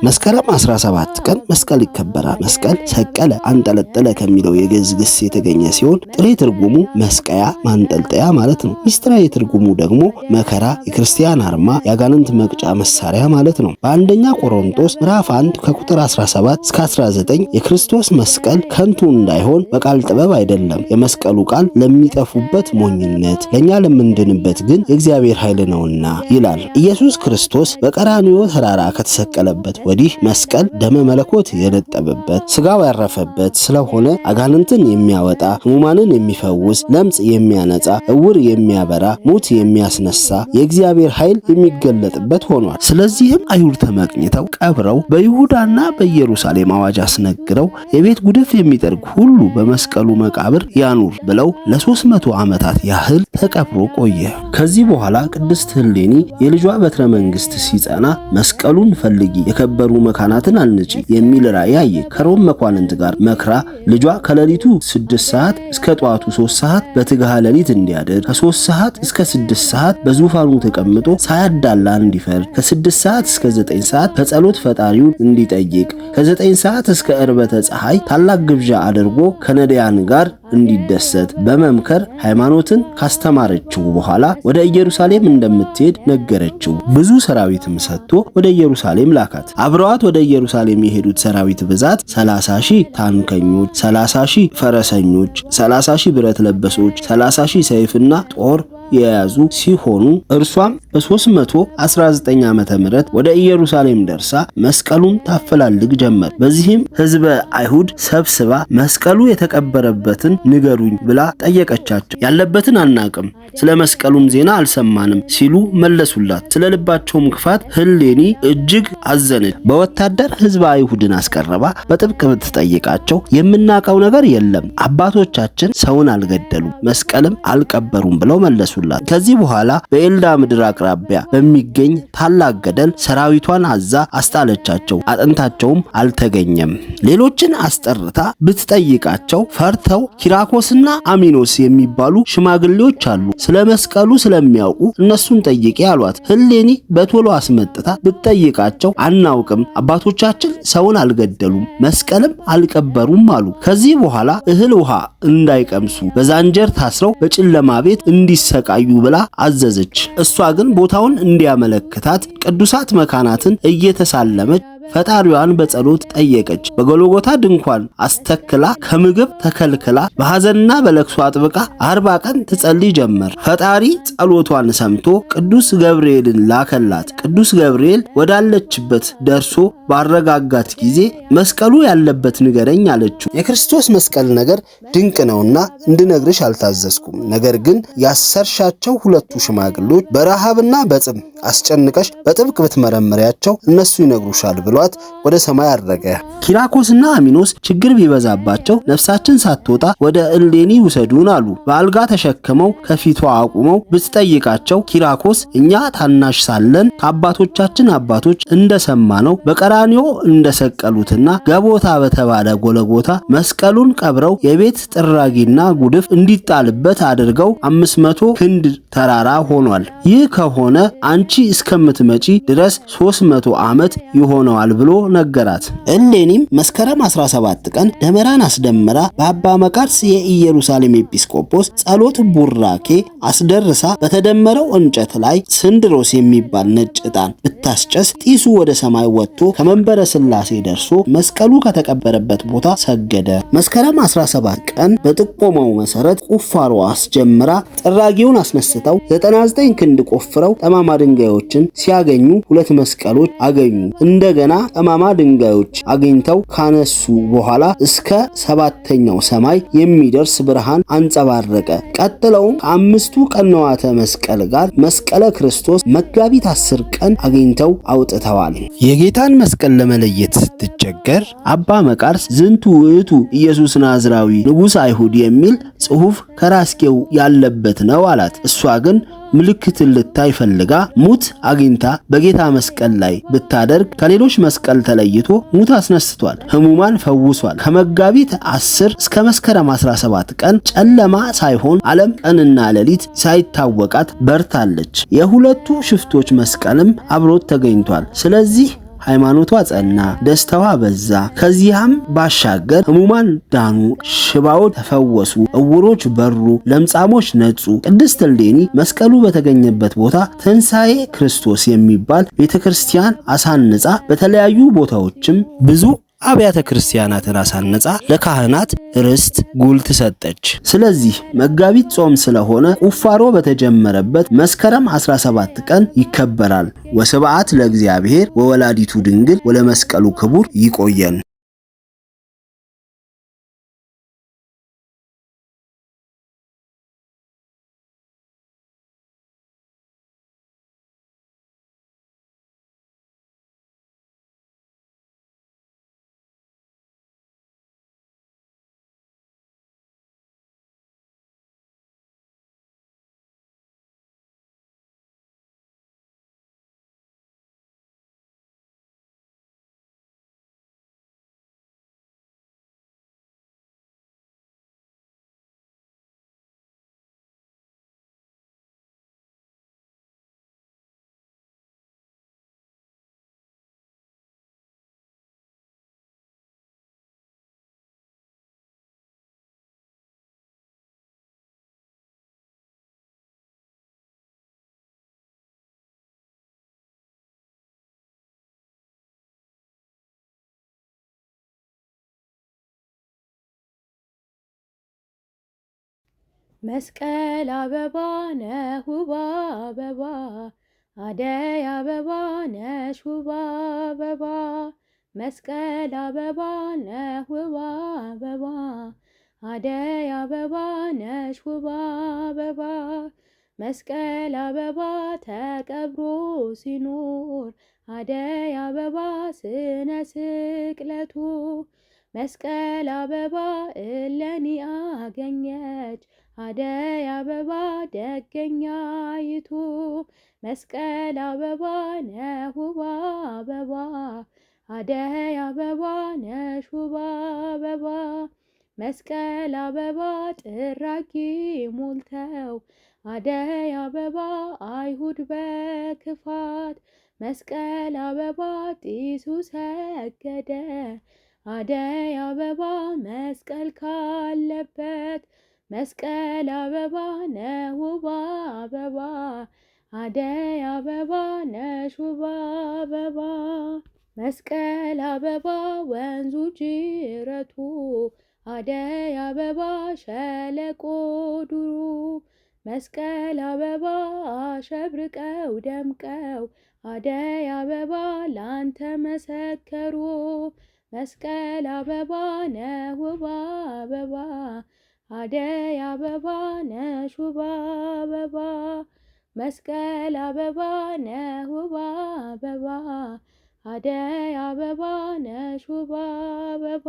መስከረም 17 ቀን መስቀል ይከበራል። መስቀል ሰቀለ፣ አንጠለጠለ ከሚለው የግዕዝ ግስ የተገኘ ሲሆን ጥሬ ትርጉሙ መስቀያ፣ ማንጠልጠያ ማለት ነው። ሚስጥራዊ ትርጉሙ ደግሞ መከራ፣ የክርስቲያን አርማ፣ የአጋንንት መቅጫ መሳሪያ ማለት ነው። በአንደኛ ቆሮንቶስ ምዕራፍ 1 ከቁጥር 17 እስከ 19 የክርስቶስ መስቀል ከንቱ እንዳይሆን በቃል ጥበብ አይደለም፣ የመስቀሉ ቃል ለሚጠፉበት ሞኝነት፣ ለእኛ ለምንድንበት ግን የእግዚአብሔር ኃይል ነውና ይላል። ኢየሱስ ክርስቶስ በቀራንዮ ተራራ ከተሰቀለበት ወዲህ መስቀል ደመ መለኮት የነጠበበት፣ ስጋው ያረፈበት ስለሆነ አጋንንትን የሚያወጣ፣ ሕሙማንን የሚፈውስ፣ ለምጽ የሚያነጻ፣ እውር የሚያበራ፣ ሙት የሚያስነሳ የእግዚአብሔር ኃይል የሚገለጥበት ሆኗል። ስለዚህም አይሁድ ተመቅኝተው ቀብረው በይሁዳና በኢየሩሳሌም አዋጅ አስነግረው የቤት ጉድፍ የሚጠርግ ሁሉ በመስቀሉ መቃብር ያኑር ብለው ለ300 ዓመታት ያህል ተቀብሮ ቆየ። ከዚህ በኋላ ቅድስት እሌኒ የልጇ በትረ መንግስት ሲጸና መስቀሉን ፈልጊ፣ የከበሩ መካናትን አንጪ የሚል ራእይ አየች። ከሮም መኳንንት ጋር መክራ ልጇ ከሌሊቱ 6 ሰዓት እስከ ጠዋቱ 3 ሰዓት በትግሃ ሌሊት እንዲያድር፣ ከ3 ሰዓት እስከ 6 ሰዓት በዙፋኑ ተቀምጦ ሳያዳላ እንዲፈርድ፣ ከ6 ሰዓት እስከ 9 ሰዓት በጸሎት ፈጣሪውን እንዲጠይቅ፣ ከ9 ሰዓት እስከ ዕርበተ ፀሐይ ታላቅ ግብዣ አድርጎ ከነዳያን ጋር እንዲደሰት በመምከር ሃይማኖትን ካስተማረችው በኋላ ወደ ኢየሩሳሌም እንደምትሄድ ነገረችው። ብዙ ሰራዊትም ሰጥቶ ወደ ኢየሩሳሌም ላካት። አብረዋት ወደ ኢየሩሳሌም የሄዱት ሰራዊት ብዛት 30 ሺህ ታንከኞች፣ 30 ሺህ ፈረሰኞች፣ 30 ሺህ ብረት ለበሶች፣ 30 ሺህ ሰይፍና ጦር የያዙ ሲሆኑ እርሷም በ319 ዓመተ ምህረት ወደ ኢየሩሳሌም ደርሳ መስቀሉን ታፈላልግ ጀመር። በዚህም ሕዝበ አይሁድ ሰብስባ መስቀሉ የተቀበረበትን ንገሩኝ ብላ ጠየቀቻቸው። ያለበትን አናቅም፣ ስለ መስቀሉም ዜና አልሰማንም ሲሉ መለሱላት። ስለ ልባቸውም ክፋት እሌኒ እጅግ አዘነች። በወታደር ሕዝበ አይሁድን አስቀርባ በጥብቅ ብትጠይቃቸው የምናውቀው ነገር የለም፣ አባቶቻችን ሰውን አልገደሉም፣ መስቀልም አልቀበሩም ብለው መለሱላት። ከዚህ በኋላ በኤልዳ ምድር አቅራቢያ በሚገኝ ታላቅ ገደል ሰራዊቷን አዛ አስጣለቻቸው። አጥንታቸውም አልተገኘም። ሌሎችን አስጠርታ ብትጠይቃቸው ፈርተው ኪራኮስና አሚኖስ የሚባሉ ሽማግሌዎች አሉ፣ ስለ መስቀሉ ስለሚያውቁ እነሱን ጠይቂ አሏት። እሌኒ በቶሎ አስመጥታ ብትጠይቃቸው አናውቅም፣ አባቶቻችን ሰውን አልገደሉም፣ መስቀልም አልቀበሩም አሉ። ከዚህ በኋላ እህል ውሃ እንዳይቀምሱ በዛንጀር ታስረው በጨለማ ቤት እንዲሰቃዩ ብላ አዘዘች። እሷ ግን ቦታውን እንዲያመለክታት ቅዱሳት መካናትን እየተሳለመች ፈጣሪዋን በጸሎት ጠየቀች። በጎልጎታ ድንኳን አስተክላ ከምግብ ተከልክላ በሐዘንና በለቅሶ አጥብቃ 40 ቀን ትጸልይ ጀመር። ፈጣሪ ጸሎቷን ሰምቶ ቅዱስ ገብርኤልን ላከላት። ቅዱስ ገብርኤል ወዳለችበት ደርሶ ባረጋጋት ጊዜ መስቀሉ ያለበት ንገረኝ አለችው። የክርስቶስ መስቀል ነገር ድንቅ ነውና እንድነግርሽ አልታዘዝኩም። ነገር ግን ያሰርሻቸው ሁለቱ ሽማግሌዎች በረሃብና በጽም አስጨንቀሽ በጥብቅ ብትመረምሪያቸው እነሱ ይነግሩሻል ብሏት ወደ ሰማይ አረገ። ኪራኮስና አሚኖስ ችግር ቢበዛባቸው ነፍሳችን ሳትወጣ ወደ እሌኒ ውሰዱን አሉ። በአልጋ ተሸክመው ከፊቷ አቁመው ብትጠይቃቸው ኪራኮስ እኛ ታናሽ ሳለን ከአባቶቻችን አባቶች እንደሰማነው በቀራንዮ እንደሰቀሉትና ገቦታ በተባለ ጎለጎታ መስቀሉን ቀብረው የቤት ጥራጊና ጉድፍ እንዲጣልበት አድርገው 500 ክንድ ተራራ ሆኗል። ይህ ከሆነ አንቺ እስከምትመጪ ድረስ 300 ዓመት ይሆነዋል ብሎ ነገራት። እሌኒም መስከረም 17 ቀን ደመራን አስደምራ በአባ መቃርስ የኢየሩሳሌም ኤጲስቆጶስ ጸሎት ቡራኬ አስደርሳ በተደመረው እንጨት ላይ ስንድሮስ የሚባል ነጭ ዕጣን ብታስጨስ ጢሱ ወደ ሰማይ ወጥቶ ከመንበረ ሥላሴ ደርሶ መስቀሉ ከተቀበረበት ቦታ ሰገደ። መስከረም 17 ቀን በጥቆማው መሰረት ቁፋሮ አስጀምራ ጥራጊውን አስነስተው 99 ክንድ ቆፍረው ጠማማ ድንጋዮችን ሲያገኙ ሁለት መስቀሎች አገኙ። እንደገና ጠማማ ድንጋዮች አግኝተው ካነሱ በኋላ እስከ ሰባተኛው ሰማይ የሚደርስ ብርሃን አንጸባረቀ። ቀጥለውም ከአምስቱ ቀነዋተ መስቀል ጋር መስቀለ ክርስቶስ መጋቢት 10 ቀን አግኝተው አውጥተዋል። የጌታን መስቀል ለመለየት ስትቸገር አባ መቃርስ ዝንቱ ውእቱ ኢየሱስ ናዝራዊ ንጉሥ አይሁድ የሚል ጽሑፍ ከራስጌው ያለበት ነው አላት። እሷ ግን ምልክትን ልታይ ፈልጋ ሙት አግኝታ በጌታ መስቀል ላይ ብታደርግ ከሌሎች መስቀል ተለይቶ ሙት አስነስቷል፣ ሕሙማን ፈውሷል። ከመጋቢት 10 እስከ መስከረም 17 ቀን ጨለማ ሳይሆን ዓለም ቀንና ሌሊት ሳይታወቃት በርታለች። የሁለቱ ሽፍቶች መስቀልም አብሮት ተገኝቷል። ስለዚህ ሃይማኖቷ ጸና፣ ደስታዋ በዛ። ከዚያም ባሻገር ሕሙማን ዳኑ፣ ሽባዎች ተፈወሱ፣ እውሮች በሩ፣ ለምጻሞች ነጹ። ቅድስት እሌኒ መስቀሉ በተገኘበት ቦታ ትንሣኤ ክርስቶስ የሚባል ቤተክርስቲያን አሳንጻ በተለያዩ ቦታዎችም ብዙ አብያተ ክርስቲያናትን አሳነጻ ለካህናት ርስት ጉልት ሰጠች። ስለዚህ መጋቢት ጾም ስለሆነ ቁፋሮ በተጀመረበት መስከረም 17 ቀን ይከበራል። ወስብዓት ለእግዚአብሔር ወወላዲቱ ድንግል ወለመስቀሉ ክቡር። ይቆየን። መስቀል አበባ ነህ ውብ አበባ፣ አደይ አበባ ነሽ ውብ አበባ። መስቀል አበባ ነህ ውብ አበባ፣ አደይ አበባ ነሽ ውብ አበባ። መስቀል አበባ ተቀብሮ ሲኖር አደይ አበባ ስነ ስቅለቱ፣ መስቀል አበባ እለኒ አገኘች አደይ አበባ ደገኛይቱ። መስቀል አበባ ነህ ውብ አበባ፣ አደይ አበባ ነሽ ውብ አበባ። መስቀል አበባ ጥራጊ ሞልተው አደይ አበባ አይሁድ በክፋት፣ መስቀል አበባ ጢሱ ሰገደ አደይ አበባ መስቀል ካለበት። መስቀል አበባ ነህ ውብ አበባ፣ አደይ አበባ ነሽ ውብ አበባ። መስቀል አበባ ወንዙ ጅረቱ አደይ አበባ ሸለቆ ዱሩ፣ መስቀል አበባ አሸብርቀው ደምቀው አደይ አበባ ላንተ መሰከሩ። መስቀል አበባ ነህ ውብ አበባ፣ አደይ አበባ ነሽ ውብ አበባ። መስቀል አበባ ነህ ውብ አበባ፣ አደይ አበባ ነሽ ውብ አበባ።